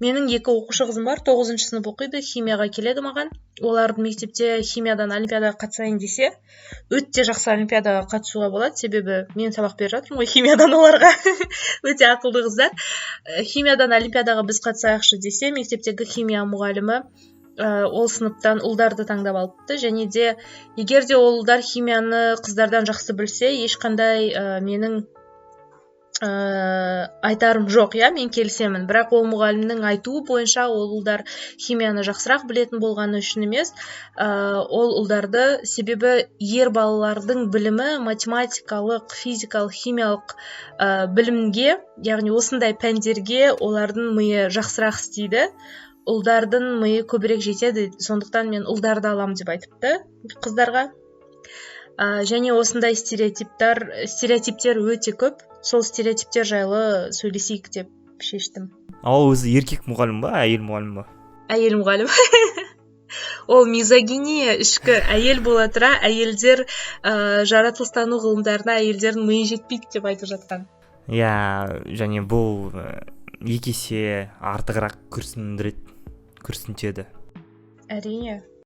Менің екі оқушы қызым бар, тоғызыншы сынып оқиды, химияға келеді маған. Олардың мектепте химиядан олимпиадаға қатысайын десе, өте жақсы олимпиадаға қатысуға болады, себебі мен сабақ беріп жатырмын ғой химиядан оларға. Өте ақылды қыздар. Химиядан олимпиадаға біз қатысайықшы десе, мектептегі химия мұғалімі ол сыныптан ұлдарды таңдап алыпты. Және де егер де ол ұлдар химияны қыздардан жақсы білсе, ешқандай менің айтарым жоқ, иә, мен келісемін. Бірақ ол мұғалімнің айтуы бойынша, ол ұлдар химияны жақсырақ білетін болғаны үшін емес, ол ұлдарды, себебі ер балалардың білімі математикалық, физикалық, химиялық білімге, яғни осындай пәндерге олардың миы жақсырақ істейді, ұлдардың миы көбірек жетеді, сондықтан мен ұлдарды аламын деп айтыпты қыздарға. Және осындай стереотиптер өте көп. Сол стереотиптер жайлы сөйлесейік деп шештім. Ал өзі еркек мұғалім ба, әйел мұғалім ба? Әйел мұғалім. Ол мизогиния ішкі, әйел бола тұра, әйелдер жаратылыстану ғылымдарына әйелдердің миы жетпейді деп айтып жатқан. Иә, және бұл екі есе артығырақ күрсіндіреді, күрсінтеді. Әрине.